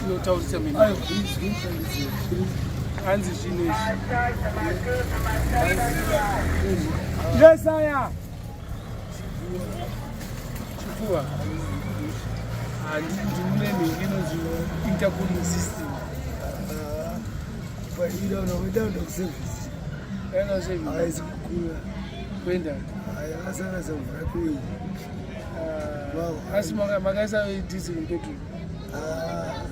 Inotaurisa mene. Hanzi zvinhu izvi. Yesaya. Chipfuva. Handiti kuti mune mhingi inonzi intercooling system. Haisi kukura. Kuenda. Yakasangasa mvura kuyi. Ah, asi makaisa diesel petrol. Ah,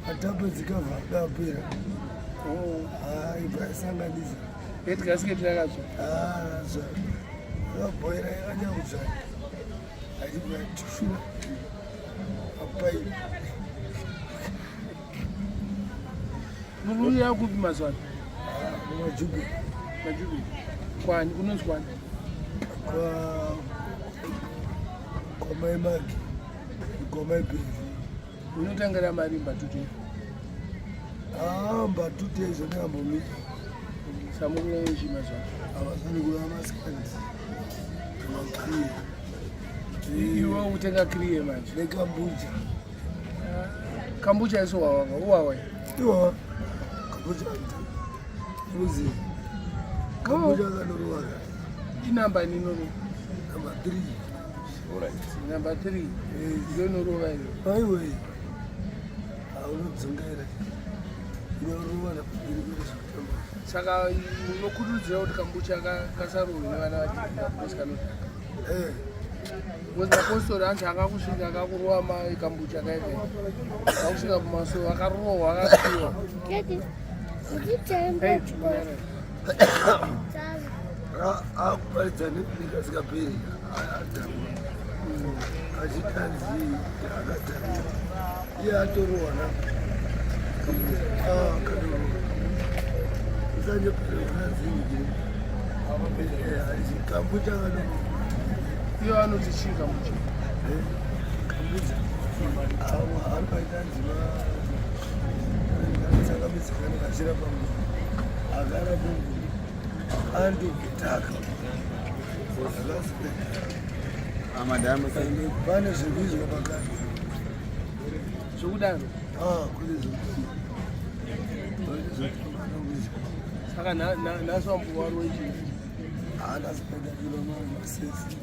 Atapo dzikabva apera. Oh. Ah, ibva yasanganisa. Head gasket rakatsva. Ah, ratsva. Yakabhoera yakanyanya kutsva. Achibva yatushura. Apaipi. Murume yakupi mazuva ano? Majube. Majube. Kwani kunonzi kwani? Kwa kwa mai Magi. Kwa mai Benzi. Unotangira mari mbatutu. Ah, mbatutu izvo ndakambomira. Samukura yechi mazuva ano. Havazani kuva masikati. Makriye. Iwe ukutenga kriye manje. Nekambuja. Kambucha iso wawa uwawa. Iwa. Kambucha. Muzi. Kambucha kanorova. Inamba inorova. Number 3. Alright. Number 3. Eh, ndiyo inorova iyo. Aiwe. Aunodzungaira. Inorova na iri kuita zvekutamba. Saka unokurudzira kuti kambucha kasarohwe nevana vadiki because kanodhaka. Eh. Because mapostori anzi akakusvika akakurova makambucha kaika. Akakusvika kumasowe akarohwa akakiwa. Hey, Akuparidza nekasingaperi adhakwa. Achitanzi akadhakwa. Iye atorohwa na. Ah, akatorohwa. Kambucha Iyo anoti chii kambucha? Kambucha anoita nzima tsangamidza kachira pamwe akara andokutaka pane zvekuizwa pakati zvokudaro ah, kune zvekuizwa saka nhasi wambowarwa ichii haana sipenda kilo masesi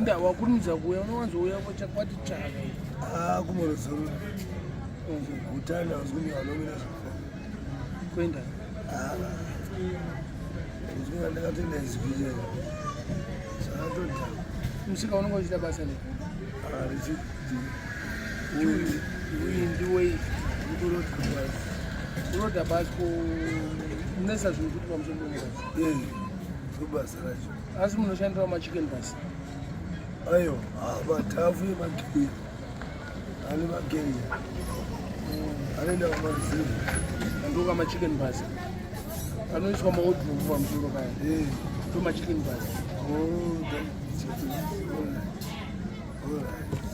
nda wakurumidza kuuya unowanzouya kwati tsvaka ah, kumorozorora utano hauzi kumira vanomira zvakafana kuenda ah, ndakatoenda izwi chero zvakatodhakwa musika unenge uchiita basa nei ah, uindi wei unoda basi kunesa zvinhu kuti pamusoro pemukadzi ndobasa racho asi munoshandira machicken basi ayo matafu emakeya ane makeya anoenda kumaziva andoka machicken basi anoiswa maodropu pamusoro paya ndo machicken basi oh,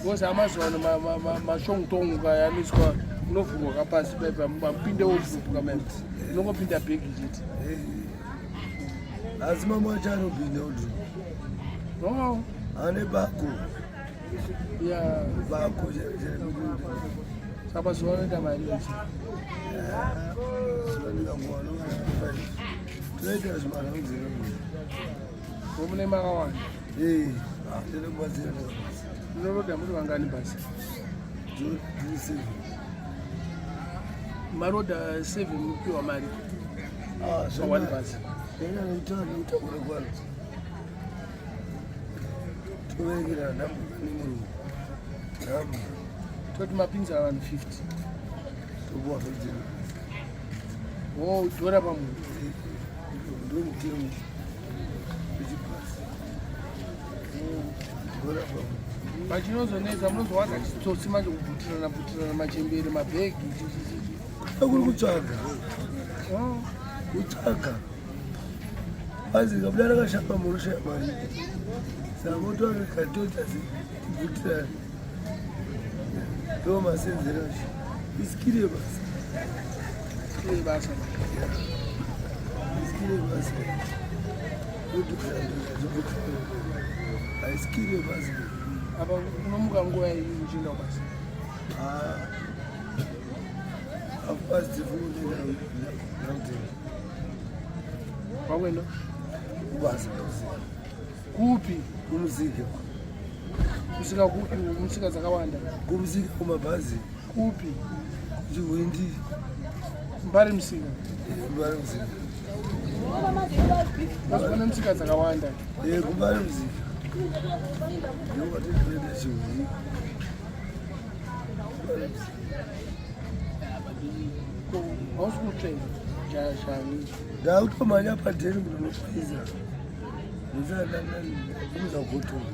because amazuva ano mashongtongu kaya anoiswa unovhurwa kapasi paipa mapinde wodropu kamai unongopinda bhegi chete asi mamwe acho anopinda wodropu no ane bako ya bako saka mazuva anoita mari toita zvimaraudzira mune makawanda Munoroda muri vangani basi? Maroda 7 mupiwa mari. Ah, Pa one bus. Toti mapinza vanhu 50. Oh, dhora pamunhu. Ndomutemo. Pachinozonetsa munozowanza chitsotsi manje kubvutirana bvutirana machembere mabhegi chichichichi. Kuri kutsvaga. Oh. Kutsvaga. Hanzi kabuda rakashamba munoshaya mari. Saka motora katota tibvutirane. Ndo masenzero acho. Iskiri yebasa. Iskiri yebasa. Iskiri yebasa. Aiskiri yebasa. Apa unomuka nguva iyi uchienda kubasa? Ah, half past four ndakutenda. Wakuenda? Kubasa. Kupi? Kumusika. Musika kupi? Musika dzakawanda. Kumusika kumabhazi. Kupi? Kuchihwindi. Mbare musika. Eh, Mbare musika. Mazuvano musika dzakawanda. Eh, kumbare musika. Ndokwatinoenda Chihwindi. Hausi kutsvenga shani. Ndakutomhanya padheni kuti unopaiza. Ndisana kutora.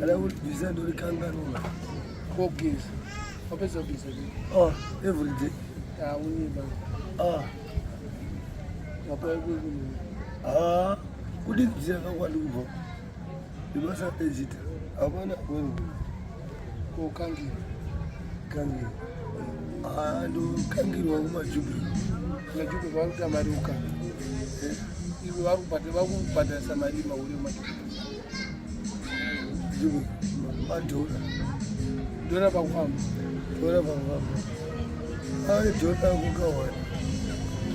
Kana kuti bvisa ndorikanganwa. Kogeza. Wapedza kugeza. Oh, every day. Ah, unyeba. Ah. Wapa kuku. Ah, kuti bvisa kakwandi kubva. Ibasa ejita. Hapana kwenu. Kokangira. Kangira. Ah, ndokangirwa kumajubhi. Majubhi vari kuita mari ukanga. Iwe vari kubhadharisa mari mahure majubhi. Jubhi madhora. Dhora pakufamba. Dhora pakufamba. Ari dhora kukawanda.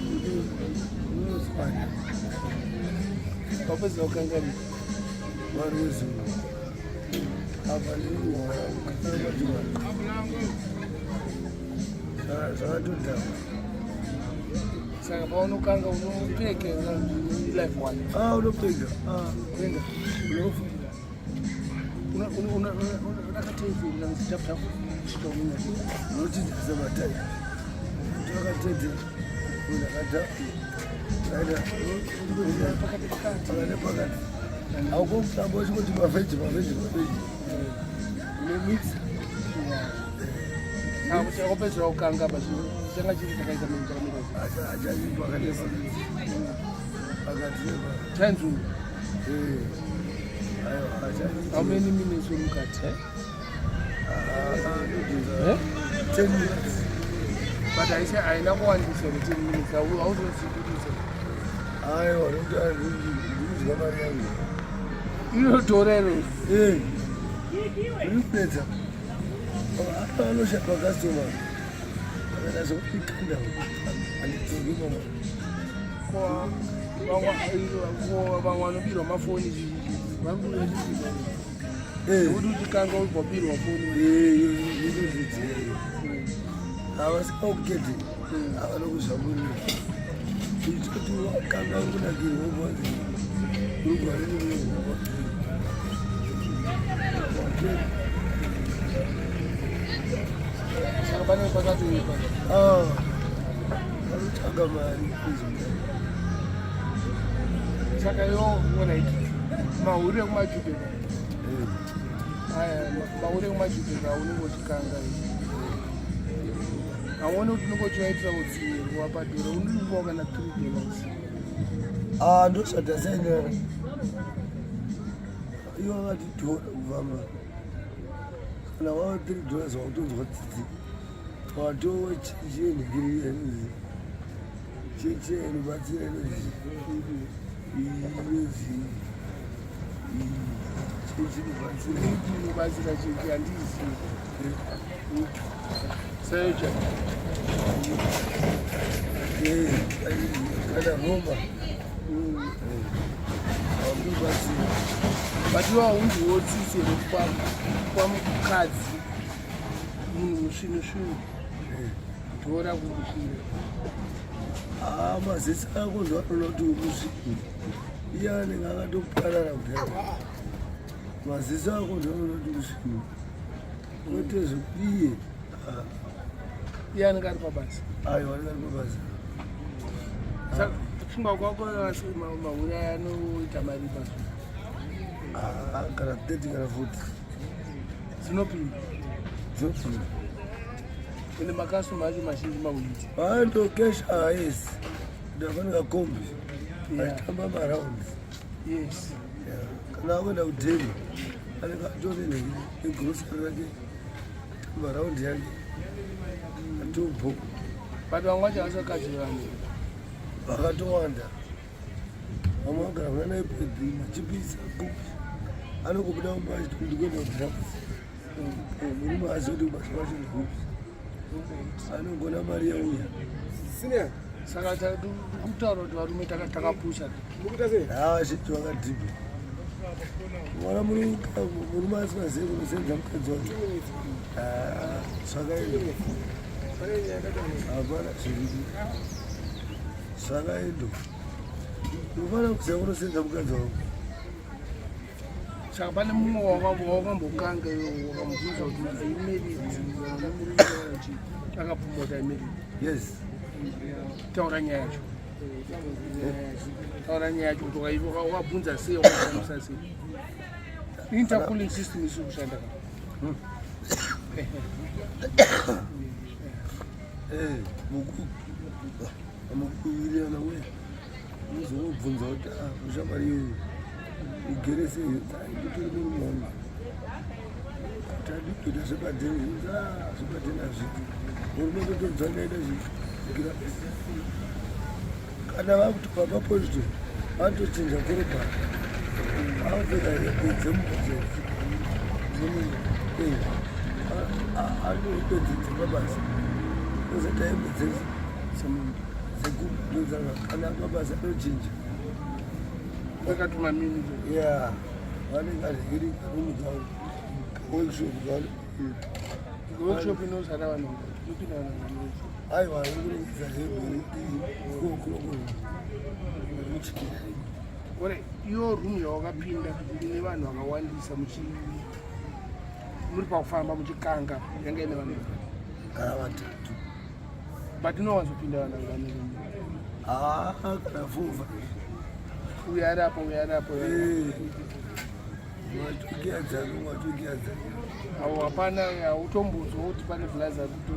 Kuti unoswana. Wapedza kukanganisa. Vari wezuva. Apa ndiri kuhwara zvakatodhakwa. Saka paunokanga unopfeka life one. Ah, unopfeka. Ah, kuenda. Unofa. Unakatedzera muzitapu kusvika unonyanya. Unochinjisa matai. Takatedzera. Munhu akadhakwa. Pakati pakati. Pakati pakati. Hauko uchingoti mavheji mavheji mavheji. Unomixa. Chakopedzera kukanga pa changa chiri chakaita chakamira. Achachi pakati pakati. Pakati nepakati. Chanzungu. Eh. Aiwa achachi. How many minutes uri mukati? Ah, ndodzosa. 10 minutes. But haisi haina kuwandisa here 10 minutes hauzozibudisa. Aiwa nokuti ndikudya mari yangu. Inotora iro. Eh. Iri kunetsa. Anoshanda customer. Akaita sekuikanda. Handidzoki mama. Vamwe vanobirwa mafoni vari kuretisika. Eh. Kuti uchikanga ubvabirwa foni. Eh, inozvidziya. Havasika kugedhe. Havana kuzvamurira. Ichoti wakanga kunakirwa kwanzi. Rugware rurerwa. Saka pane pakatoipa. Ah. Vanotsvaga mari kuzvika. Saka iwo alright. Mahure ekumajubheka. Eh. Aya mahure ekumajubheka unenge uchikanga. Hauoni kuti unenge uchivaitira utsinye kuvapadhora unongowa kana 3 dollars. Ah, ndozvatasainira. Ivo vakati dhora kufamba. Kana wava 3 dollars wakutonzwa tsitsi. Watova chinji yenhikiri inonzi. Chechi inobatsira inonzi. Inonzi. Chechi inobatsira. Ipi inobatsira chechi handiizivi. Seja. Eh, kana Roma. Wakubatsira. But iwo haunzwiwo tsitsi here kupa mukadzi munhu musvinu svinu dhora kumusvira. Ah, maziso ako ndoanoona kuti umusvinu. Iye anenge akatoparara kudhara. Maziso ako ndoanoona kuti musvinu. Kwete zvekuiye. Ah, Iye anenge ari pabasa. Aiwa anenge ari pabasa. Saka kufunga kwako mahure aya anoita mari pazuva. Ah, kana 30 kana 40. Dzinopinda. Dzinopinda. Ende makasitoma acho mazhinji mawindi. Ando cash ah yes. Ndafanika kombi. Yeah. Achitamba maraundi. Yes. Yeah. Kana akuenda kudheni anenge atore negrosari rake tamba raundi yake atobho. But vamwe vacho havasakadzi vanhu. Vakatowanda. Vamwe vagara kuna naipedhi machipisa kupi. Anongobuda mumba achiti ndikuenda kudrugs. Murume azoti kubasa kwacho ndikupi, anogona mari yauya. Saka kutaura kuti varume takapusa. Haa, shiti wakadhibha mwana. Murume asingazivi kunosenza mukadzi wake, zvakaenda, hapana zviripo, zvakaendwa. Unofanira kuziva kunosenza mukadzi wako. Saka pane mumwe wakambokanga, wakamubvunza kuti, "Are you married?" Murume akabvuma kuti, "I married"? Yes. Taura nyaya yacho, taura nyaya yacho, kuti wakabvunza sei, wakafambisa sei. Intercooling system isiri kushanda ka. Eh, mukuwirirana uya, muzongobvunza kuti, "Ah, ushamwari iyoyo ugere sei?" Nditori murume wangu, kuti adi kuita zvepadheni. Zvepadheni hazviti. Murume kutobva ndaita zvigira. Kana vakuti papa positive, vanotochinja korobha, vakupfeka hembe dzemumba, hembe dzepabasa, ozoita hembe dzegumba. Kana mabasa anochinja. Vakatuma mini. Ya, vanenge arihiri karumu kavo, kaworkshop kavo. Workshop inozara vanhu, inopinda vanhu muworkshop? Aiwa, inokurengesa hembe kunokurokoro. Ore iyo room yawakapinda ine vanhu vakawandisa, muri pakufamba muchikanga, yanga ine vanhu? Kana vatatu. But inowanzopinda vanhu vangani room? Haa, kana four, five. Uyo ari apo, uyo ari apo, uyo ari apo. Matokiya dzake, matokiya dzake. Au hapana, hautombonzwa kuti pane blaza kuto?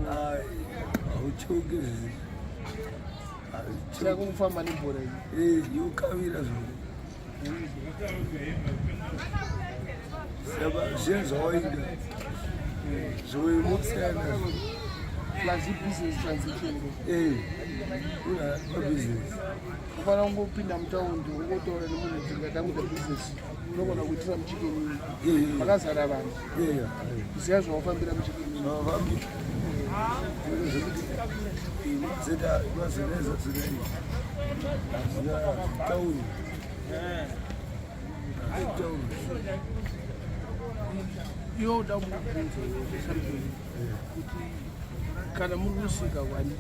Haucheuke zvizi. Saka kungofamba nebhora iyi. Yokavira zvako zviya zvawaida zvoemosiyana. Plus ibusiness transaction. Una mabusiness. Ufanira kungopinda mutaundi, ungotaura nemunhu, dzingada kuita business, unogona kuitira muChicken Inn makazara vanhu. Ziya zvawafambira muChicken Inn. Zvavafambira zvekuti zeta mazeneza zidai, hazvina tauri, tauri. Iwe uda kumubvunza something, kuti kana muri kusvika kwani,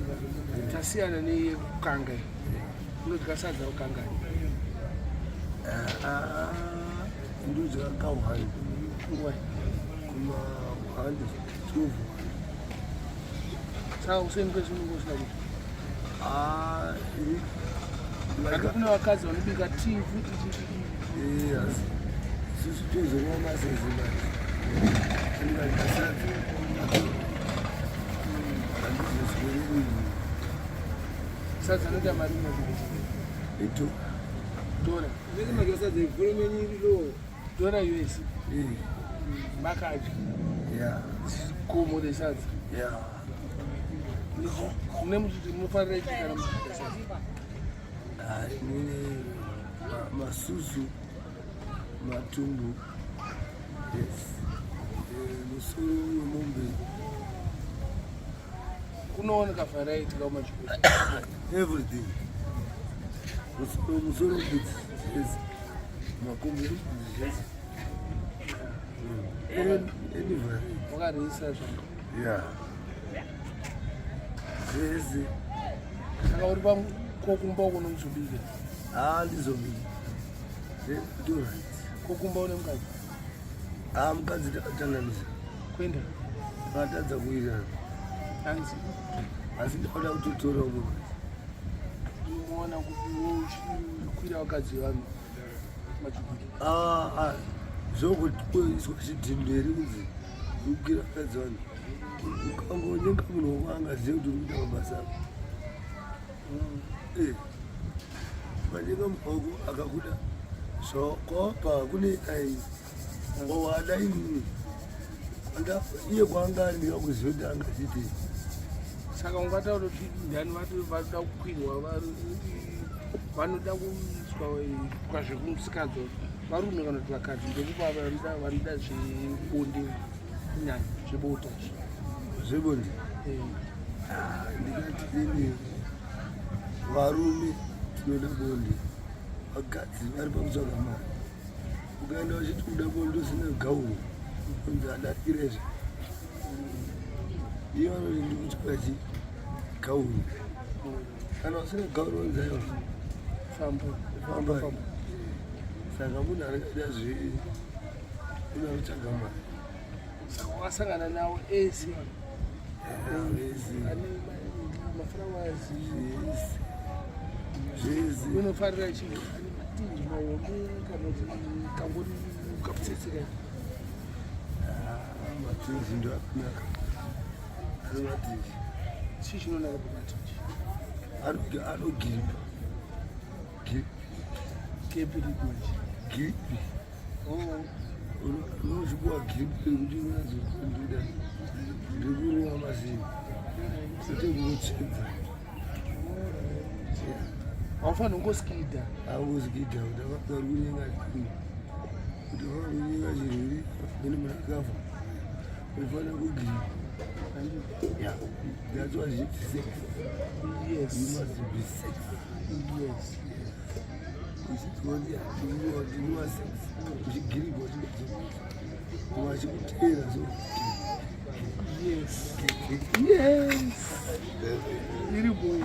tasiyana neyekukanga iyi, unodya sadza kukangani? Ndudya ka1. Nguva? Kuma 1, 12. Saka kuseni kwese unenge usina kuti ati kune vakadzi vanobika tii futi. Isusu tozomwa masezi manje, ndikadya sadza handizosweri. Sadza anoita mari ito. Dora, dora US makadya gomo resadza? Ya. Mune muchiti munofarira ichi kana muchidya sadza? Inini masusu, matumbu, yes. Musoro wemombe. Kunooneka variety kaumachikuru. Everything, musoro mbudzi zvese, makumbo embudzi zvese. Any variety. Wakarisa zvako. Ya, zvese. Saka uri pakokumba uko nomuzobika? Haa, ndizobika to, right. Kokumba une mukadzi? Haa, mukadzi takatandanisa. Kuenda? Takatadza kuwirirana. Hanzi? Asi ndauda kutotora umwe mukadzi. Unoona kuti uchikwira vakadzi vevanhu machiguri? Ah, ah, zvokuiswa chidhindo here kunzi kukwira vakadzi vanhu? Ukangonyenga munhu wako angazive kuti uri kuita mabasa ako. Ukanyenga munhu wako akakuda, kwawabva kune ai wawada inini, iye kwaanga ari ndingakuziva kuti angachitei. Saka ungataura kuti ndani vanoda kukwirwa, vanoda kuiswa kwazvekumusikadzwa, varume kana kuti vakadzi? Ndekupa vanoda zvebonde. Kunyanya zvebota. Zvebonde? Eh. Ah, ndingati ini varume tinoda bonde, vakadzi vari pakutsvaga mari. Ukaenda uchiti kuda bonde usina gauro, unzi adarikirezve. Iye vanoti ndikutsvaga chi gauro. Kana usina gauro unzi aiwa. Famba. Famba. Saka munhu anenge achida zve munhu anotsvaga mari. Saka wakasangana nawo ese? Ese. Ane maflowers? Zvese. Zvese. Unofarira chii? Ane matinji mahombe kana kuti kangori kaputsetseka? Ah, matinji ndo akanaka. Ane matinji. Chii chinonaka pamatinji? Anogiripa. Kepi ripi manje? Giripi. Oh. Unochipuwa giripi rekuti unazondoda rekurova masini. Kwete kukutsvedza. Haufaniri kungoskidha. Angoskidha kuti vari kunyenga chii. Kuti vari kunyenga chirwere mene munhu akafa. Unofanira kugiripa. Yeah, that's why it's sex. Yes. You must be sex. Yes. Uchinwa sex, uchigiripa, vachikuteera so. Yes. Yes. Iri boy.